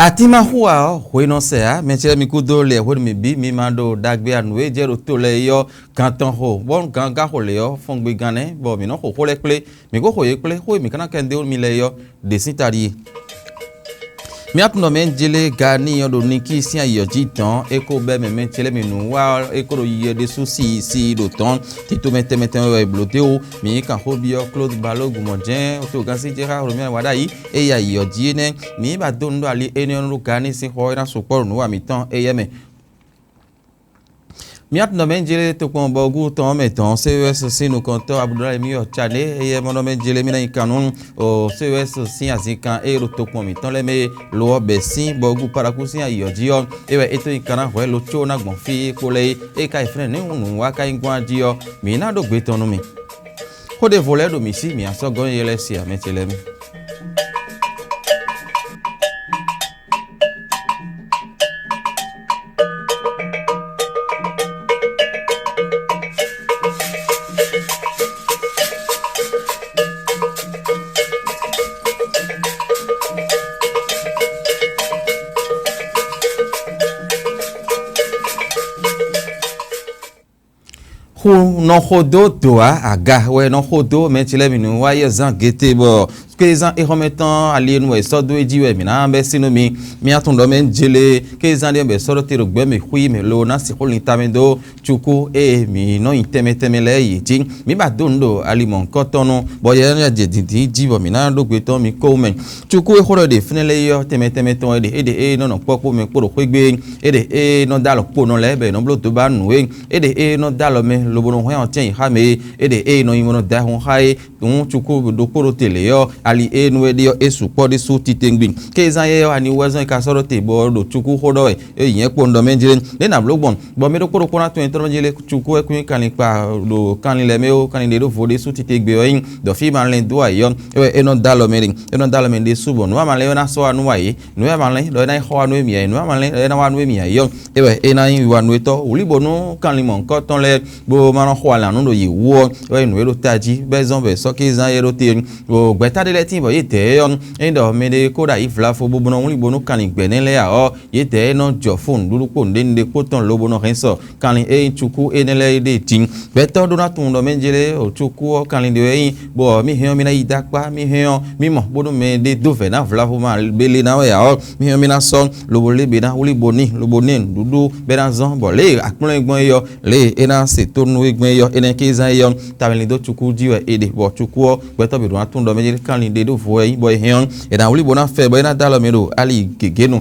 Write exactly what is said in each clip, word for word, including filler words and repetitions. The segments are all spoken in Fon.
Atín ma xú ǎ ɔ́, hwe nɔ sɛ ǎ. Mɛ ce lɛ́ɛ mi kúdó lɛ hwenu mǐ bǐ mi ma ɖo ɖagbe anu e jɛ ɖo to lɛ́ɛ é ɔ́, gan tɔn xo, bɔ́ gan ka xo lě ɔ́, fɔngbe gán nɛ́, bɔ mǐ nɔ́ xo xó lɛ́ɛ kplé. Mǐ ko xo yě kplé, xó e mǐ ka ná kɛ nú mi lɛ́ɛ é ɔ́, ɖě sín ta ɖíe. Mía tun ɖɔ mɛ jlé Gani ɔ́ ɖo Niki sín ayǐ ɔ́ jí dɔn, é ko bɛ́ mɛ mɛ ce lɛ́ɛ mi nǔ wa ɔ́, é ko ɖo yiyi ɔ́ ɖésú sísí ɖo dɔn. Tito mɛ tɛnmɛ tɛnmɛ wɛ è blǒ dó é wú. Mǐ kan xó byɔ́ Claude Balogun mɔ̌ jɛ́n, wotogán sí jɛ xá Romuald Wadagni, é yi ayǐ ɔ́ jí énɛ́. Mǐ ba dó nǔ ɖo ali énɛ́ ɔ́ nú Gani sín xɔ e ná sukpɔ́ ɖo nǔ wa mǐtɔn éyɛ́ mɛ. Mía tun ɖɔ mɛ jlé tokpɔn Bɔgú tɔn ɔ́ mɛ dɔn, C E S sín nukɔntɔ́ Abudulayi Miyɔ Cané, éyɛ́ mɔ ɖɔ mɛ jlé mì ná nyi kan nú o C E S sín azinkan e ɖo tokpɔn mǐtɔn lɛ́ɛ mɛ é, lo ɔ́ bɛ̌ sín Bɔgú Parakú sín ayǐ ɔ́ jí ɔ́, é wɛ é tó nyi kan ná hwɛ̌ lo có ná gbɔn fí é kpo lɛ́ɛ é, é ka yi fínɛ́ nǔ nǔ wa ka nyí gbɔn jí ɔ́, mǐ ná ɖó gbe tɔn nú mì. Xó ɖěvo lɛ́ɛ ɖo mǐ sí, mǐ á sɔ́ gɔ́ nyɛ lɛ́ɛ se ǎ, mɛ ce lɛ́ɛ mi. Xu nɔ xo dó dǒ ǎ, aga wɛ nɔ xo dó mɛ ce lɛ́ɛ mi nǔ wá yɛ zán gete bɔ kézán éhɔ́mɛ tɔn ali e nu wɛ è sɔ́ dó é jí wɛ mǐ ná bɛ́ sí nú mi. Mía tunwun ɖɔ mɛ jélé kézán ɖé bɔ è sɔ́ ɖó te ɖo gbɛ̌ mǐ xwí mɛ lo ná sixú lin tamɛ dó cukú e mǐ nɔ nyi tɛnmɛ tɛnmɛ lɛ́ɛ yě jí. Mǐ ba dó nǔ ɖo ali mɔ̌hunkɔtɔn nu, bɔ yɛ ná jɛ dǐndín jí bɔ mǐ ná ɖó gbe tɔn mì kó mɛ. Cukú e xó ɖɔ ɖe fínɛ́ lɛ́ɛ é ɔ́, tɛnmɛ tɛnmɛ tɔn wɛ ɖe, é ɖe ée nɔ nɔ kpɔ́ kpó mɛ kpó ɖo xwé gbe, é ɖe ée nɔ dó alɔ kponɔ lɛ́ɛ bɔ è nɔ bló dó ba nǔ é, é ɖe ée nɔ dó alɔ mɛ lobo nɔ hwɛ́n ɔ́ tɛ́n yi xá mɛ é, é ɖe ée nɔ nyi mɔ nɔ da hun xá é. Hǔn cukú ɖokpó ɖo te lě ɔ́, ali e nu e ɖe ɔ́, é sukpɔ́ ɖésú titewungbe. Kézán yɛ ɔ́, ani wú wɛ zɔ́n é ka sɔ́ ɖó te bɔ ɖo cukú xó ɖɔ wɛ, é nyɛ kpo un ɖɔ mɛ jlé. Nɛ̌ nǎ bló gbɔn? Bɔ mɛ ɖokpó ɖokpó ná tunwun nyɛtɔ́ mɛ jlé cukú wɛ kún nyí kanlin kpa ɖo kanlin lɛ́ɛ mɛ ó, kanlin ɖe ɖó vo ɖésú titewungbe ɔ́ nyí, ɖɔ fí ma lɛn dó ayǐ ɔ́, é wɛ é nɔ dó alɔ mɛ ɖe, é nɔ dó alɔ mɛ ɖésú bɔ nǔ wa ma lɛn é ná sɔ́ wa nú ayǐ, nǔ wa ma lɛn ɖɔ é ná yi xɔ wa nú émí ayǐ, nǔ wa ma lɛn ɖɔ é ná wa nú émí ayǐ ɔ́, é wɛ é ná nyí wiwa nú étɔ́. Wǔ lí bǒ nú kanlin mɔ̌hunkɔtɔn lɛ́ɛ bó ma nɔ xo alǎn nú ɖo yě wú ɔ́, é wɛ nyí nǔ e ɖo tají, bɔ é zɔ́n bɔ è sɔ́ kézán éyɛ́ ɖó te. Ɖo gbɛ̌ta ɖé lɛ́ɛ tíin bɔ yě dɛ é ɔ́, ényí ɖɔ mɛɖé ko ɖo ayi vlavo bó bó nɔ wlí bónú kanlin gbɛ̌ nɛ́ lɛ́ɛ ǎ ɔ́, yě dɛ é nɔ jɔ fó nǔɖuɖu kpó nǔɖé nǔɖé kpó tɔn lobo nɔ hɛn sɔ kanlin e nyí cukú énɛ́ lɛ́ɛ é ɖée din. Gbɛtɔ́ ɖó ná tunwun ɖɔ mɛ jlé ɖo cukú ɔ́ kanlin ɖé wɛ é nyí, bɔ mì hɛn ɔ́, mì ná yi dó akpá, mì hɛn ɔ́, mì mɔ bónú mɛɖé dó vɛ̌ ná vlavo ma bele ná wɛ ǎ ɔ́, mì hɛn ɔ́, mì ná sɔ́ lobo lé bě ná wlí bo n'i, lobo nɛ́ nǔɖuɖu bɔ é ná zɔ́n, bɔ lě e a kplɔ́n ɛ gbɔn é ɔ́, lě e é ná se tónú é gbɔn é ɔ́, énɛ́ kézán é ɔ́, tamɛ lin dó cukú jí wɛ è ɖe, bɔ cukú ɔ́, gbɛtɔ́ bǐ ɖo ná tunwun ɖɔ mɛ jlé kanlin ɖé ɖó vo wɛ é nyí, bɔ è hɛn ɔ́, è nǎ wlí bó ná fɛ, bɔ é ná dó alɔ mɛ ɖo ali gěgé nu.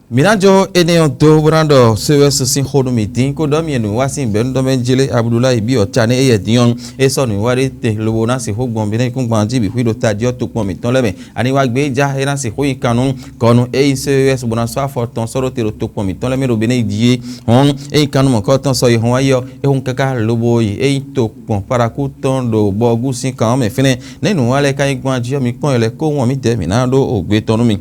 Mǐ ná jó énɛ́ ɔ́ dó bó ná ɖɔ C E S sín xó nú mì dín, kó ɖɔ mì e nǔwiwa sín bɛ̌núɖɔmɛ jlé Abudulayi byɔ́ Cané éyɛ́ din ɔ́, é sɔ́ nǔwiwa ɖé te lobo ná sixú gbɔn Benɛ́ yíkúngban jí bǐ xwí ɖo tají ɔ́ tokpɔn mǐtɔn lɛ́ɛ mɛ. Ani wá gbé é já é ná sixú nyí kan nú gɔnu e nyí C E S bó ná sɔ́ afɔ tɔn sɔ́ ɖó te ɖo tokpɔn mǐtɔn lɛ́ɛ mɛ ɖo Benɛ́ jí é hɔn, é nyí kan nú mɔ̌kɔ́tɔn sɔ yi hɔn wá yi ɔ́, é hun káká lobo yi é nyí tokpɔn Parakú tɔn ɖo Bɔgú sín kan ɔ́ mɛ fínɛ́. Nɛ̌ nǔwiwa lɛ́ɛ ka nyí gbɔn ají ɔ́, mi kpɔ́n yě lɛ́ɛ kó wɔn mǐdɛɛ mǐ ná ɖó ògbé tɔn nú mi.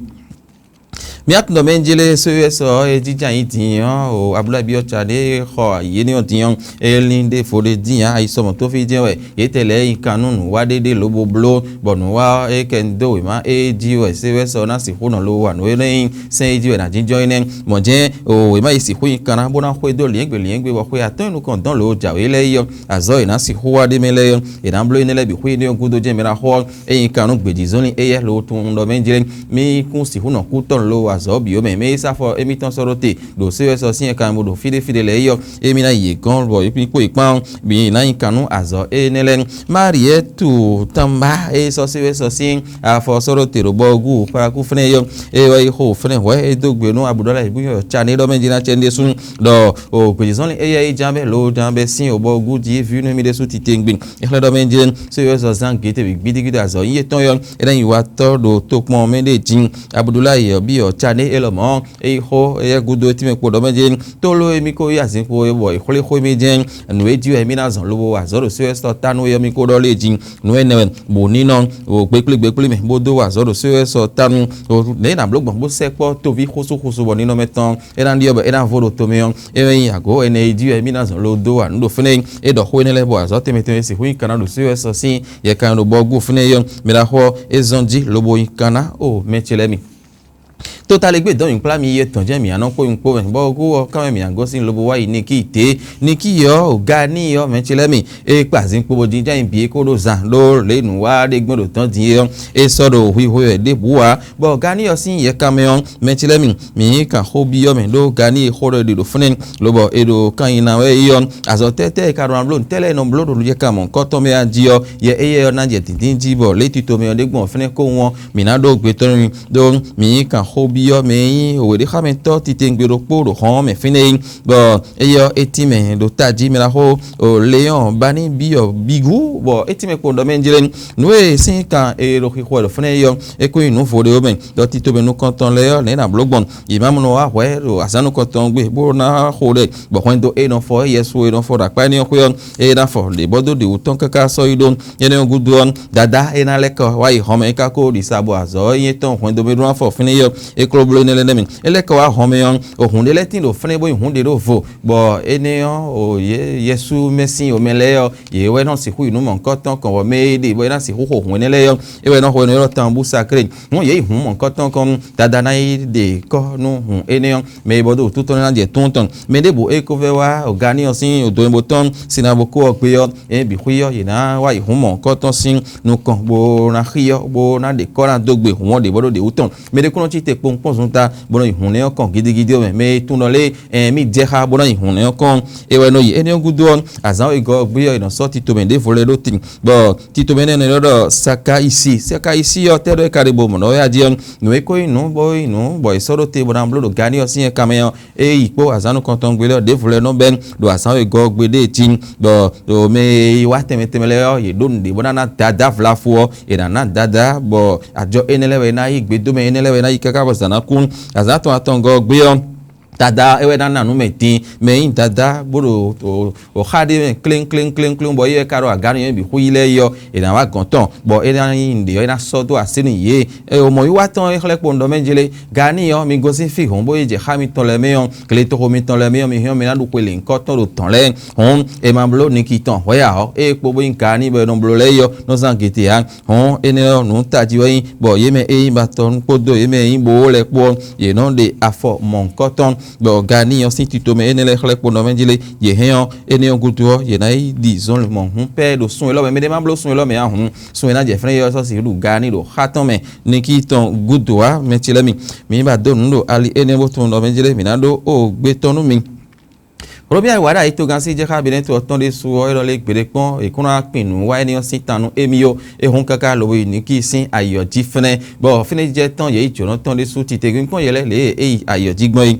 Mía tun ɖɔ mɛ jlé C E S ɔ́ e jínjɔ́n ayǐ din ɔ́, o Ablayi byɔ́ ca ɖé xɔ yě ní ɔ́ din ɔ́, é lín ɖěvo ɖé dín ǎ, ayisɔmɔ tófí jɛ́n wɛ yě tɛ lɛ́ɛ nyi kan nú nǔwaɖéɖé lobo bló, bɔ nǔwa ɔ́, é kɛ dó wěma é jí wɛ C E S ɔ́ ná sixú nɔ lo wa nǔ énɛ́ nyí sɛ́n e jí wɛ è nǎ jínjɔ́n é nɛ́. Mɔ̌ jɛ́n o wěma yi sixú nyi kan ná bó ná xwedó lǐɛ́ngbè lǐɛ́ngbè bɔ xwe atɔ́ɔ́n e nukɔn dɔn lǒ jǎwe lɛ́ɛ yi ɔ́, azɔ̌ e è nǎ sixú wa ɖ'é mɛ lɛ́ɛ ɔ́, è nǎ bló énɛ́ lɛ́ɛ bǐ xwé énɛ́ ɔ́ gúdo jɛ́n mɛ ná xɔ ɔ́, é nyi kan nú gbějízɔ́nlin éyɛ́ lo tunwun ɖɔ mɛ jlé mì kún sixú nɔ kú tɔn lo azɔ̌ bǐ ó mɛ. Mɛ e sɔ́ afɔ émítɔn sɔ́ ɖó te ɖo C E S ɔ́ sín yɛ kan bo ɖo fí ɖé fí ɖé lɛ́ɛ yi ɔ́, émí ná yi yě gɔ́n bɔ é kpó yě kpán ɔ́, bǐ ná nyi kan nú azɔ̌ énɛ́ lɛ́ɛ. Mariɛtu Tanba e sɔ́ C E S ɔ́ sín afɔ sɔ́ ɖó te ɖo Bɔɔgú Parakú fɛ́nɛ yi ɔ́, é wɛ yi xo fɛ́nɛ hwɛ̌ é dó gbe nú Abudɔla Ibúnyɔ Cané ɖɔ mɛ jí ná cɛ ɖésú ɖɔ o gbějízɔ́nlin éyɛ́ yi ján bɛ́ lo ján bɛ́ sín o Bɔɔgú jí vǐ nú émí ɖésú titewungbe. É xlɛ́ ɖɔ mɛ jlé, só yɔ́ zɔ zán gětebǐ gbídígbídí azɔ̌ nyí yětɔn yɔ́, é ná nyi watɔ́ ɖo tokpɔn mɛ ɖé jí. Abudulayi ɔ́ byɔ́ Cané élɔ́ mɔ̌, é yi xó éyɛ́ gúdo é tínmɛ kpo ɖɔ mɛ jlé, tólo émí ko yí azinkpo é bɔ è xwlé xó émí jɛ́n, nǔ e jí wɛ émí ná zɔn lobo wa azɔ̌ ɖo só yɔ́ tɔn ta nú é ɔ́ mì ko ɖɔ lé jí. Nǔ énɛ́ wɛ bǒ ní nɔ o gbékplé gbékplé mɛ bó dó wa azɔ̌ ɖo só yɔ́ tɔn ta nú o nɛ̌ nǎ bló gbɔn bó sɛkpɔ́ toví xúsúxúsú bɔ ní nɔ mɛ tɔn é ná ɖyɔ́ bɔ é ná vo ɖo tomɛ ɔ́, é wɛ nyí agǒ ɛnɛ e jí wɛ émí ná zɔn lo dó wa nǔ ɖo fínɛ́. É ɖɔ xó énɛ́ lɛ́ɛ bɔ azɔ̌ tɛnmɛ tɛnmɛ e sixú nyí kan ná ɖo só yɔ́ sɔ́ sín yɛ kan ɖo Bɔɔgú fínɛ́ é ɔ́, mɛ ɖaxó ɔ́, é zɔ́n jí lobo nyi kan ná o mɛ ce lɛ́ɛ mi. Totaligbé dɔn mǐ kplá mi yi etɔn jɛ́n mǐ nɔ kpó mi kpó mɛ, bɔ hú ɔ́ kán mɛ mǐ gosín lobo wá yi Nikíi té. Nikíi ɔ́, o Ganíi ɔ́, mɛ ce lɛ́ɛ mi, é kpa zinkpo bó jínjɔ́n nyi bǐ é kó ɖó zan ɖó lě nǔ wa ɖé gbɔn ɖo dɔ̌n din é ɔ́, é sɔ́ ɖo hwihwe wɛ ɖěbǔ ǎ. Bɔ Ganíi ɔ́ sín yɛkanmɛ ɔ́, mɛ ce lɛ́ɛ mi, mǐ kan xó byɔ́ mɛ ɖó Ganíi e xó ɖɔ è ɖe ɖo fúnɛ́, lobɔ è ɖo kan nyi ná wɛ é ɔ́, azɔ̌ tɛ́tɛ́ e ka ɖo ná bló nǔtɛ́ lɛ́ɛ è nɔ bló ɖo yɛkanmɔ̌kɔ́tɔn mɛ a jí ɔ́, yɛ éyɛ́ ɔ́ ná jɛ dǐndín jí bɔ lě tito mɛ ɔ́ ɖé gbɔn fínɛ́ kówún ɔ́, mǐ ná ɖó gbe tɔn n'i. Ɖó mǐ yí kan xó byɔ́ mɛ e nyí wěɖéxámɛtɔ́ titewungbe ɖokpó ɖo xɔ́n ɔ́ mɛ fínɛ́ é, bɔ éyɛ́ ɔ́, é tínmɛ ɖo tají mɛ ná xó Leɔ́n Baníbíɔ bígú, bɔ é tínmɛ kpowun ɖɔ mɛ jlé nǔ e sín kan e ɖo xixo wɛ ɖo fínɛ́ é ɔ́, é kún nyí nǔ vo ɖé ó mɛ. Ɖɔ tito mɛ nukɔntɔn lɛ́ɛ ɔ́, nɛ̌ ná bló gbɔn? Yě má mɔ wá hwɛ̌ ɖo azǎn nukɔntɔn gbe bó ná xo ɖɛ, bɔ hwɛndo e nɔ fɔ yɛsu e nɔ fɔ ɖo akpá énɛ́ ɔ́ xwé ɔ́, é ná fɔ ɖě bɔ dó ɖě wú tɔn káká sɔ́ yi ɖó. Énɛ́ ɔ́ gúdo ɔ́, Dadá é ná lɛ́ kɔ wá yi hɔnmɛ é ka ko ɖi sa bɔ azɔ̌ ɔ́ nyí étɔn hwɛndo mɛ ɖó ná fɔ fínɛ́ yi ɔ́, é kló bló énɛ́ lɛ́ɛ nɛ́ mɛ. É lɛ́ kɔ wá hɔnmɛ ɔ́, ohun ɖé lɛ́ɛ tín ɖo fínɛ́ bó nyí hǔn ɖě ɖó vo, bɔ énɛ́ ɔ́, o yě Yɛsu mɛ sín omɛ lɛ́ɛ ɔ́, yě wɛ nɔ sixú yi nǔ mɔ̌hunkɔtɔn kɔn bɔ mɛ e ɖe bɔ é ná sixú xo hǔn énɛ́ lɛ́ɛ ɔ́, é wɛ nɔ xo énɛ́ ylɔ́ tan bú saklé. Hǔn yě yi hǔn mɔ̌hunkɔtɔn kɔn, Dadá ná yi ɖe kɔ́ nú hǔn énɛ́ ɔ́, mɛ e bɔ dó wǔtútɔ́ ná jɛ tún tɔn. Mɛ ɖěbǔ e ko vɛ́ wá Ganí ɔ́ sín odonyibó tɔn Sinaboko ɔ́ gbé ɔ́, é bǐ xwí ɔ́, yě ná wá yi hǔn mɔ̌hunkɔtɔn sín nukɔn, bó ná xí ɔ́, bó ná ɖe kɔ́ ná dó gbe hǔn ɔ́ ɖě bɔ ɖó ɖě wú tɔn. Mɛ ɖé kún nɔ cí te kpowun kpɔ́n zunta, bó nɔ yi hǔn nɛ́ ɔ́ kɔn gidigidi ɔ́ mɛ. Mɛ e tunɔ lé, ɛn mì jɛ xá bó ná yi hǔn nɛ́ ɔ́ kɔn. É wɛ nɔ yi énɛ́ ɔ́ gúdo ɔ́, azǎn wegɔ́ ɔ́ gbé ɔ́, è nɔ sɔ́ tito mɛ ɖěvo lɛ́ɛ ɖó tin, bɔ tito mɛ énɛ́ è nɔ ylɔ́ ɖɔ Sakayisi. Sakayisi ɔ́, tɛ́ ɖɔ é ka ɖe bo mɔ̌ nɔ wɛ a jí ɔ́, nǔ e ko nyí nǔ bó nyí nǔ bɔ è sɔ́ ɖó te bó ná bló ɖo Ganí ɔ́ sín yɛkanmɛ ɔ́, é yi kpó azǎn nukɔntɔn gbe lɛ́ɛ ɔ́, ɖěvo lɛ́ɛ nɔ bɛ́ ɖo azǎn wegɔ́ ɔ́ gbe ɖée jí, bɔ ɖo mɛ e yi wá tɛnmɛ tɛnmɛ lɛ́ɛ ɔ́, yě ɖó nǔɖé bó ná ná Dadá vlafu ɔ́, è nǎ ná Dadá, bɔ ajɔ énɛ́ lɛ́ɛ wɛ é ná yi, gbedómɛ énɛ́ lɛ́ɛ wɛ é ná yi káká bɔ zǎn ná kú. Azǎn atɔn atɔngɔ́ ɔ́ gbé ɔ́, Dadá é wɛ ná ná nǔ mɛ din, mɛ e nyí Dadá bó ɖo o o xa ɖé mɛ kléŋkléŋkléŋkléŋ, bɔ é wɛ ka ɖo aga nú yě bǐ xú yi lɛ́ɛ yi ɔ́, è nǎ wá gɔ̌n tɔn, bɔ é ná nyí nǔɖé ɔ́, é ná sɔ́ dó así nú yě. Ée o mɔ̌ wiwa tɔn e xlɛ́ kpo un ɖɔ mɛ jlé, Ganí ɔ́, mi gosín fí hɔ̌n bó yi jɛ xá mitɔn lɛ́ɛ mɛ ɔ́, gletoxo mitɔn lɛ́ɛ mɛ ɔ́, mi hɛn ɔ́, mi ná ɖu xwe lěhunkɔtɔn ɖo tɔn lɛ́ɛ. Hɔ̌n è ma bló Niki tɔn hwɛ̌ ǎ ɔ́, ée kpo bó nyí Ganí bɔ è nɔ bló lɛ́ɛ yi ɔ́, nɔ zán gěte ǎ. Hɔ̌n énɛ́ ɔ́, nǔ tají wɛ nyí, bɔ yě mɛ e nyí batɔnu kpódó yě mɛ e nyí bowó lɛ́ɛ kpó ɔ́, yě nɔ ɖe afɔ mɔ̌hunkɔtɔn, bɔ Ganí ɔ́ sín tito mɛ énɛ́ lɛ́ɛ xlɛ́ kpo nɔ mɛ jlé. Yě hɛn ɔ́, énɛ́ ɔ́ gúdo ɔ́, yě ná yi ɖi zɔnlin mɔ̌hun pɛ́ ɖo sun élɔ́ mɛ. Mɛ ɖé má bló sun élɔ́ mɛ ǎ hǔn, sun e ná jɛ fɛ́nɛ́ ɔ́ sɔ́ sixú ɖu Ganí ɖo xá tɔn mɛ. Niki tɔn gúdo ǎ, mɛ ce lɛ́ɛ mi, mi ba dó nǔ ɖo ali énɛ́ bó tunwun ɖɔ mɛ jlé mǐ ná ɖó o gbe tɔn nú mi. Hlomia wǎ ɖo ayǐtogán sí jɛ xá Benɛ́to ɔ́ tɔn ɖésú ɔ́, é ɖɔ lé gbeɖé kpɔ́n è kún ná kpin nǔ wa énɛ́ ɔ́ sín tan nú émí ó. É hɔn káká lobo yi Niki sín ayǐ ɔ́ jí fɛ́nɛ́, bɔ fínɛ́ jijɛ tɔn yě yi jǒnɔ tɔn ɖésú titewungbe kpɔ́n yɛ lɛ́ɛ lě e é yi ayǐ ɔ́ jí gbɔn é.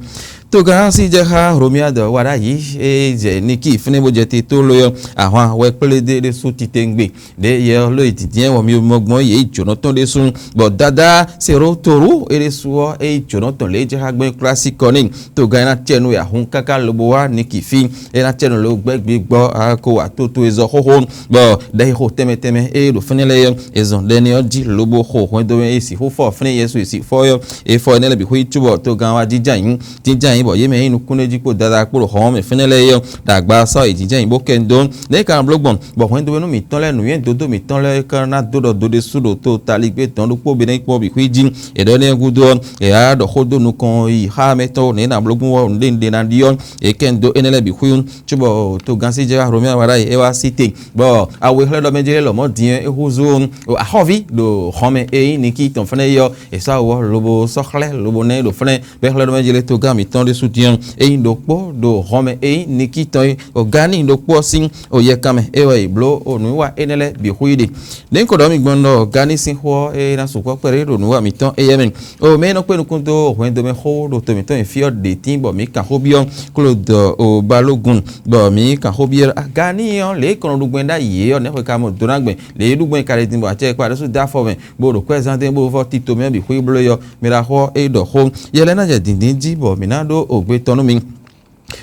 Togán sí jɛ xá Hlomia ɖɔ wá ɖ'ayǐ, é jɛ Niki fínɛ́ bó jɛ te tó lo ɔ́, ahwan wɛ kplé dó é ɖésú titewungbe. Ɖě yɛ ɔ́ ló yi dǐndín wɔ mi mɔ gbɔn yě yi jǒnɔ tɔn ɖésú, bɔ Dadá Serotoru é ɖésú ɔ́, é yi jǒnɔ tɔn lě jɛ xá gbɛn klásí kɔ n'i. Togán é ná cɛ nú yǎhun káká lobo wá Niki fí, é ná cɛ nú lobo gbɛ́ gbigbɔ a ko wa tó towe zɔ xóxó, bɔ ɖɛxixo tɛnmɛ tɛnmɛ e ɖo fínɛ́ lɛ́ɛ ɔ́, è zɔn ɖɛ n'i ɔ́ jí lobo xo hwɛndo e sixú fɔ fínɛ́ Yɛsu e sixú fɔ ɔ́, è fɔ énɛ́ lɛ́ɛ bǐ xwí cóbɔ togán wá jínjɔ́n ayǐ. Jínjɔ́n ayǐ bɔ yě mɛ e nyí nukúnnú jí kpó Dadá kpó ɖo xɔ̌ mɛ fínɛ́ lɛ́ɛ é ɔ́, ɖo agba ɔ́ sá wɛ jínjɔ́n ayǐ bó kɛ dó. Nɛ̌ è ka ná bló gbɔn, bɔ hwɛndo e nú mǐtɔn lɛ́ɛ, nǔnywɛ́ dodó mǐtɔn lɛ́ɛ é ka ná dó ɖɔ do ɖésú ɖo to taligbé dɔn ɖokpó be ná yi kpɔ́n bǐ xwí jí? È ɖɔ énɛ́ gúdo ɔ́, è wǎ ɖɔ xó dó nukɔn yi xá mɛ tɔn nɛ̌ è nǎ bló gbɔn wɛ nǔɖé un ɖe ná ɖi ɔ́, è kɛ dó énɛ́ lɛ́ɛ bǐ xwí wú, cóbɔ togán sí jɛ xá Hlomia wá ɖ'ayǐ é wá sí te. Bɔ awu e xlɛ́ ɖɔ mɛ jɛ lɔmɔ̌ din ɔ́, é húzú axɔ́ví ɖo hɔnmɛ e nyí Niki tɔn fɛ́nɛ́ é ɔ́, è sɔ́ awu ɔ́ lobo sɔ́ xlɛ́ lobo ná ɛ ɖo fɛ́nɛ́, bɔ é xlɛ́ ɖɔ mɛ jɛ lé togán mǐtɔn ɖésú din ɔ́, é nyí ɖokpó ɖo hɔnmɛ e nyí Niki tɔn é, o Ganí ɖokpó ɔ́ sín o yɛkanmɛ é wɛ è bló o nǔwiwa énɛ́ lɛ́ɛ bǐ xwí ɖe. Nɛ̌ un ko ɖɔ mi gbɔn ɖɔ Ganí sín xó ɔ́, é ná sukpɔ́ kpɛɖé ɖo nǔwiwa mǐtɔn éyɛ́ mɛ? O mɛ e nɔ kpé nukún dó hwɛndo mɛ xó ɖo to mǐtɔn e fí ɔ́ ɖě tín bɔ mǐ kan xó byɔ́ Klodɔ o Balógun, bɔ mǐ kan xó byɔ́ Ganí ɔ́, lě e kɔn nɔ ɖu gbɛn ɖ'ayǐ é ɔ́, nɛ̌ xwe ka mɔ do ná gbɛn? Lě e ɖu gbɛn ka ɖe din bɔ acɛ kpa ɖésú dó afɔ mɛ, bó ɖo kwɛ́zán dɛn bó vɔ́ tito mɛ bǐ xwí bló é ɔ́, mɛ ɖaxó ɔ́, é ɖɔ xó. Yɛ lɛ́ɛ ná jɛ dǐndín jí bɔ mǐ ná ɖó ogbe tɔn nú mi.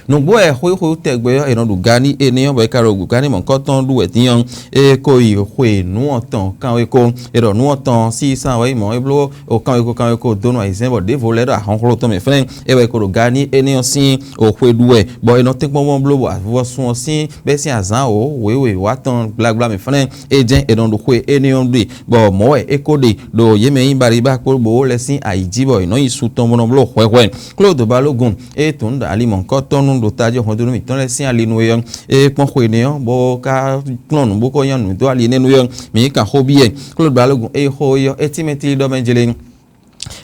Nǔgbó wɛ xwéxwé tɛgbɛ ɔ́, è nɔ ɖu gani énɛ́ ɔ́, bɔ é ka ɖo ɖu gani mɔ̌kɔtɔn ɖu wɛ din ɔ́, é ko yi xwe nǔ atɔn kanweko. È ɖɔ nǔ atɔn sísán wɛ nyí mɔ̌, é bló o kanweko kanweko dó nɔ ayizɛ́n, bɔ ɖěvo lɛ́ɛ ɖo ahɔnxlɔ́ tɔn mɛ fɛ́nɛ. É wɛ ko ɖo gani énɛ́ ɔ́ sín o xwe ɖu wɛ, bɔ è nɔ tɛ́nkpɔ́n gbɔn bló, bɔ avɔsun ɔ́ sín bɛ́ sín azǎn wǒ wěwe wá tɔn gblagbla mɛ fɛ́nɛ. É jɛ́n è nɔ ɖo xwe énɛ́ ɔ́ ɖe, bɔ mɔ̌ wɛ é ko ɖe ɖo yě mɛ nyí baɖiba kpó bowó lɛ́ɛ sín ayǐ jí, bɔ è nɔ nyi su tɔn bó nɔ bló hwɛhwɛ. Klódo Balógun, ée tunwun ɖɔ ali mɔ̌hunkɔtɔn nú ɖo tají hwɛndónú mǐtɔn lɛ́ɛ sín ali nú é ɔ́, ée kpɔ́n xwe énɛ́ ɔ́, bó ka kplɔ́n nǔ bó ko nya nǔ dó ali énɛ́ nú é ɔ́, mǐ yi kan xó byɔ́ ɛ. Klódo Balógun, ée xó é ɔ́, é tínmɛ tlí ɖɔ mɛ jlé.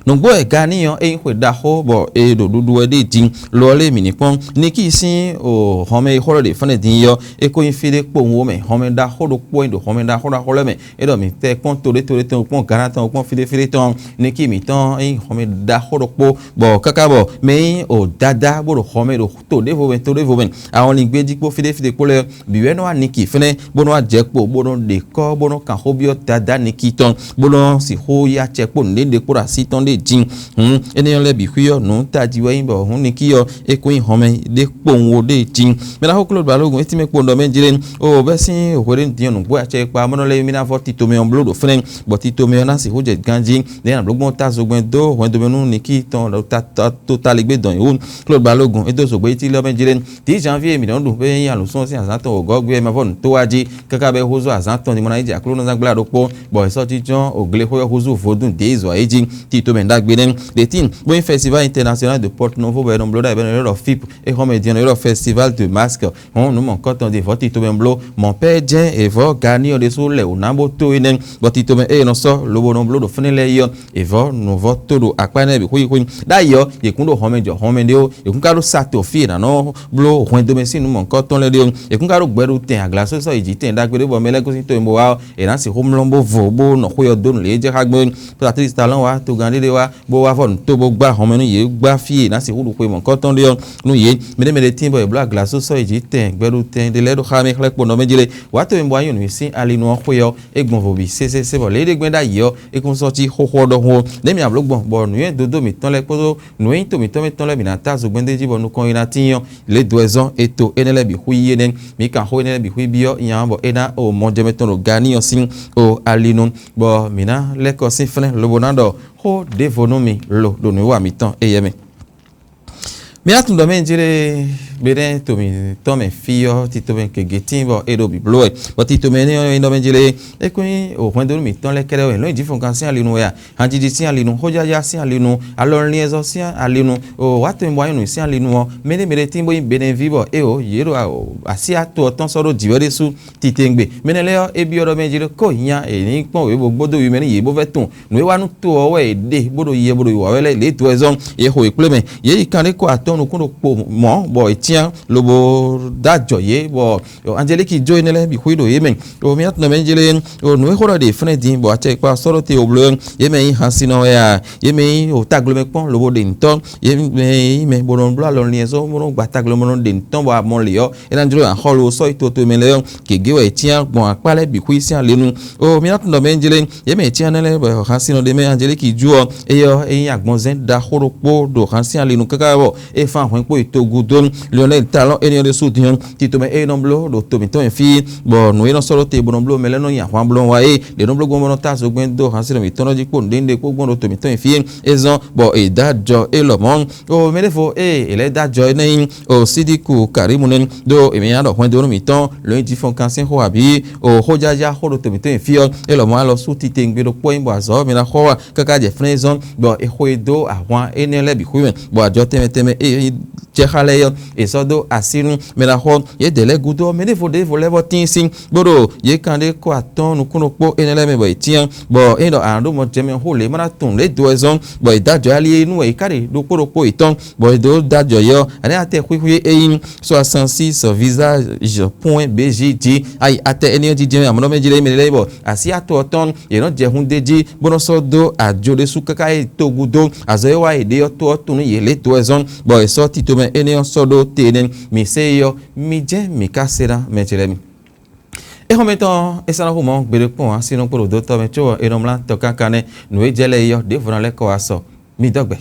Nǔgbó wɛ Gani ɔ́, é nyí xwe ɖaxó, bɔ è ɖo ɖuɖu wɛ ɖ'é jí. Lo ɔ́ lé mǐ ní kpɔ́n Niki sín o hɔnmɛ e xó ɖɔ ɖe fɛ́nɛ din é ɔ́, é ko nyí fí ɖé kpowun ó mɛ. Hɔnmɛ ɖaxó ɖokpó wɛ nyí ɖo hɔnmɛ ɖaxó ɖaxó lɛ́ɛ mɛ. É ɖɔ mǐ tɛ kpɔ́n to ɖé to ɖé tɔn, kpɔ́n Gana tɔn, kpɔ́n fí ɖé fí ɖé tɔn, Niki mǐtɔn é nyí hɔnmɛ ɖaxó ɖokpó, bɔ káká bɔ mɛ e nyí o Dada bó ɖo hɔnmɛ ɖo to ɖěvo mɛ to ɖěvo mɛ, ahɔnlin gbé jí kpó fí ɖé fí ɖé kpó lɛ́ɛ bǐ wɛ nɔ wá Niki fɛ́nɛ́, bó nɔ wá jɛ kpo, bó nɔ ɖe kɔ́, bó nɔ kan xó byɔ́ Dada Niki tɔn, bó nɔ sixú yá acɛ kpó nǔɖéɖé kpó ɖo así tɔn ɖé jí. Hǔn énɛ́ ɔ́ lɛ́ɛ bǐ xwí ɔ́, nǔ tají wɛ nyí bɔ hǔn Niki ɔ́, é kún nyí hɔnmɛ ɖé kpowun ó ɖé jí. Mɛ ɖaxó Klódu Balógun, é tínmɛ kpowun ɖɔ mɛ jlé, o bɛ́ sín hwe ɖé din ɔ́, nǔgbó acɛ e kpa amɔ̌ lɛ́ɛ mì ná vɔ́ tito mɛ ɔ́ bló ɖo fɛ́nɛ, bɔ tito mɛ ɔ́ ná sixú jɛ ganjí, nɛ̌ nǎ bló gbɔn ta zogbɛ́n dó hwɛndomɛnú Niki tɔn ɖo ta ta to ta ligbé dɔn yě wú. Klódu Balógun, é dó zǒgbé yi tílí ɔ́ mɛ jlé. Dǐ janvier mǐ nɔ́ ɖu xwé e nyí alǔsúnnu sín azǎn tɔn wǒgɔ́ gbé ɔ́, é ma vɔ́ nǔ tó wá jí, káká bɔ é húzú azǎn tɔn ní mɔ ná yi jɛ Aklúnɔzángbla ɖokpó, bɔ è sɔ́ jínjɔ́n o glexwé ɔ́ húzú vodún Dě yi zɔ é jí. Tito mɛ ɖagbe nɛ́. Ɖě tíin bó nyí Festival International de Porto Novo bɔ è nɔ bló ɖ'ayǐ bɔ è nɔ ylɔ́ ɖɔ fip, é xɔ́ mɛ din ɔ́, è nɔ ylɔ́ ɖɔ Festival de Masque. Hɔn nǔ mɔ̌hunkɔtɔn ɖě vɔ́ tito mɛ bló, mɔ̌ pɛ́ jɛ́n è vɔ́ Gani ɔ́ ɖésú lɛ wǒ ná bó tó énɛ́, bɔ tito mɛ ée è nɔ sɔ́ lobo nɔ bló ɖo fínɛ́ lɛ́ɛ é ɔ́, è vɔ́ nǔ vɔ́ tó ɖo akpá énɛ́ bǐ xwíxwí. Ɖ'ayǐ ɔ́, yě kún ɖo hɔnmɛ jɔ hɔnmɛ ɖé ó, yě kún ka ɖó sato fí è nǎ nɔ bló hwɛndo mɛ sín nǔ mɔ̌hunkɔtɔn lɛ́ɛ ɖé ó, yě kún ka ɖó gbɛɖutɛn aglasósɔ yi jǐ tɛn ɖagbe ɖé bɔ mɛ lɛ́ɛ gosín to e bó wá ɔ́, è nǎ sixú mlɔ́ bó vo bó nɔ xwé ɔ́ dó nǔ lě e jɛ xá gbé. Patrice Talon wá, togán ɖé ɖé wá, bó wá vɔ nǔ tó bó gbá hɔnmɛ nú yě gbá fí e è nǎ sixú ɖu xwe mɔ̌hunkɔtɔn ɖé ɔ́ nú yě. Mɛɖé mɛɖé tíin bɔ è bló aglasósɔ yi jǐ tɛn gbɛɖutɛn ɖé lɛ́ɛ ɖo xá mɛ xlɛ́ kpo nɔ mɛ jí lé. Wǎ to e bó wá nyí nǔ sín ali nú ɔ́ xwé ɔ́, é gbɔn vo bǐ sésésé bɔ lě e ɖe gbɛ́ ɖ'ayǐ ɔ́, é kún sɔ́ cí xóxó ɔ́ ɖɔhun ó. Nɛ̌ mǐ nǎ bló gbɔn bɔ nǔnywɛ́ dodó mǐtɔn lɛ́ɛ kpódó nǔ e nyí to mǐtɔn mɛ tɔn lɛ́ɛ bǐ ná ta zogbɛ́n d'é jí bɔ nukɔn yi ná tíin ɔ́, lě dó wɛ zɔ́n è to énɛ́ lɛ́ɛ bǐ xwí yí énɛ́. Mǐ kan xó énɛ́ lɛ́ɛ bǐ xwí byɔ́ nya ɔ́ bɔ é ná o mɔjɛmɛ tɔn ɖo Gani ɔ́ sín o ali nu, bɔ mǐ ná lɛ́ kɔ sín flɛ́n lobo ná ɖɔ xó ɖěvo nú mi lo ɖo nǔwiwa mǐtɔn éyɛ́ mɛ. Mǐ ná tunwun ɖɔ mɛ jlé Benɛ́ to mǐtɔn mɛ fí ɔ́, tito mɛ gěgé tíin bɔ é ɖo bǐbló wɛ, bɔ tito mɛ énɛ́ ɔ́ é nɔ mɛ jlé é kún nyí o hwɛndónú mǐtɔn lɛ́ɛ kɛ́ɖɛ́ wɛ, nǔ e jǐfɔngán sín ali nu wɛ a, hanjiji sín ali nu, xójajá sín ali nu, alɔnlin e zɔ sín ali nu, o wǎ to e bɔ wá nyí nǔ sín ali nu ɔ́, mɛɖé mɛɖé tíin bó nyí Benɛ́ví bɔ é o yě ɖo así ato ɔ́ tɔn sɔ́ ɖó jǐ wɛ ɖésú titewungbe. Mɛ énɛ́ lɛ́ɛ ɔ́, é byɔ́ ɖɔ mɛ jlé kó nya è ní kpɔ́n wěwe gbódó wi mɛ nú yě bó vɛ́ tunwun nǔ e wá nú to ɔ́ wɛ è ɖe bó ɖo yɛ bó ɖo yi wǎ wɛ lɛ́ɛ lě dó wɛ zɔ́n yě xo yě kplé mɛ. Yě yi kanɖékɔ atɔ́ɔ́n nukún ɖokpó mɔ̌ bɔ è cyán lobo dó ajɔ yě, bɔ Anjelíki jó énɛ́ lɛ́ɛ bǐ xwí ɖo yě mɛ. O mǐ atɔ́ mɛ jlé, o nǔ e xó ɖɔ ɖe fɛ́nɛ din bɔ acɛ kpa sɔ́ ɖó te o bló, yě mɛ nyí hansinɔ wɛ a, yě mɛ nyí o taglomɛ kpɔ́n lobo ɖe nǔtɔ́, yě mɛ nyí mɛ bó nɔ bló alɔ liɛ́nzɔ́ bó nɔ gba taglomɛ bó nɔ ɖe nǔtɔ́ bɔ a mɔ lě ɔ́, é ná jló axɔ́ lo sɔ́ yi toto mɛ lɛ́ɛ ɔ́, gěgé wɛ è cyán gbɔn akpá lɛ́ɛ bǐ xwí sín ali nu. O mǐ ná tunwun ɖɔ mɛ jlé, yě mɛ è cyán énɛ́ lɛ́ɛ bɔ hansinɔ ɖé mɛ Anjelíki jú ɔ́, éyɛ́ ɔ́, é nyí agbɔnzɛ́n ɖaxó ɖokpó ɖo han sín ali nu káká bɔ é fán hwɛ̌n kpó yi togun dó. Lionel Talon énɛ́ ɔ́ ɖésú din ɔ́, tito mɛ é nɔ bló ɖo to mǐtɔn mɛ fí, bɔ nǔ e nɔ sɔ́ ɖó te bó nɔ bló mɛ lɛ́ɛ nɔ nyi ahwan bló wá é, ɖě nɔ bló gbɔn bó nɔ ta zogbɛ́n dó han sín mǐtɔn ɔ́ jí kpó nǔɖé nǔɖé kpó gbɔn ɖo to mǐtɔn mɛ fí é, é zɔ́n bɔ è dó ajɔ é lɔmɔ̌. O mɛ ɖěvo ée è lɛ́ dó ajɔ énɛ́ nyí o Sídíku Karímu nɛ́, ɖó è mǐ nya ɖɔ hwɛndo nú mǐtɔn, lǒ nyi jǐfɔngán sín xó abǐ o xójájá xó ɖo to mǐtɔn nyi fí ɔ́, é lɔmɔ̌ alɔ sú titewungbe ɖokpó nyí bɔ azɔ̌ ɔ́ mi ná xɔ wá káká jɛ flɛ́n zɔ́n, bɔ è xo e dó ahwan énɛ́ lɛ́ɛ bǐ xwé mɛ, bɔ ajɔ tɛnmɛ tɛnmɛ e jɛ xá lɛ́ɛ ɔ́, è sɔ́ dó así nú mɛ ná xɔ yědɛɛ lɛ́ɛ gúdo ɔ́, mɛ ɖěvo ɖěvo lɛ́ɛ vɔ tíin sín, bó ɖo yě kan ɖé kɔ atɔ́ɔ́n nukúnnú kpó énɛ́ lɛ́ɛ mɛ bɔ è cyán, bɔ é ɖɔ a nǎ ɖó mɔ jɛ mɛ xó lě ma ná tunwun lě dó wɛ zɔ́n, bɔ è dó ajɔ ali e nú wɛ è ká ɖe ɖokpó ɖokpó yětɔn, bɔ è dó dó ajɔ yě ɔ́, a nǎ ya tɛ xwíxwí e nyí soixante-six visage point B J jí ayi atɛ énɛ́ ɔ́ jijɛ mɛ amɔ̌ mɛ jí lɛ́ɛ mɛ lɛ́ɛ bɔ así atɔ ɔ́ tɔn yě nɔ jɛ hun d'é jí, bó nɔ sɔ́ dó ajo ɖésú káká yi togun dó azɔ̌ e wá yě ɖe ɔ́ tó ɔ́ tunwun nú yě lě dó wɛ zɔ́n, bɔ è sɔ́ tito mɛ énɛ́ ɔ́ sɔ́ ɖó te nɛ́. Mǐ sɛ é ɔ́, mi jɛ́n mǐ ka se ná mɛ ce lɛ́ɛ mi. Éxɔ́mɛtɔn ɔ́, é sɔ́ ná hu mɔ̌ gbeɖé kpɔ́n ǎ, sínú kpo ɖo dotɔ́ mɛ có ɔ́, è nɔ mlá tɔ káká nɛ́. Nǔ e jɛ lɛ́ɛ é ɔ́, ɖěvo ná lɛ́ kɔ wá sɔ. Mi dɔ́ gbɛ.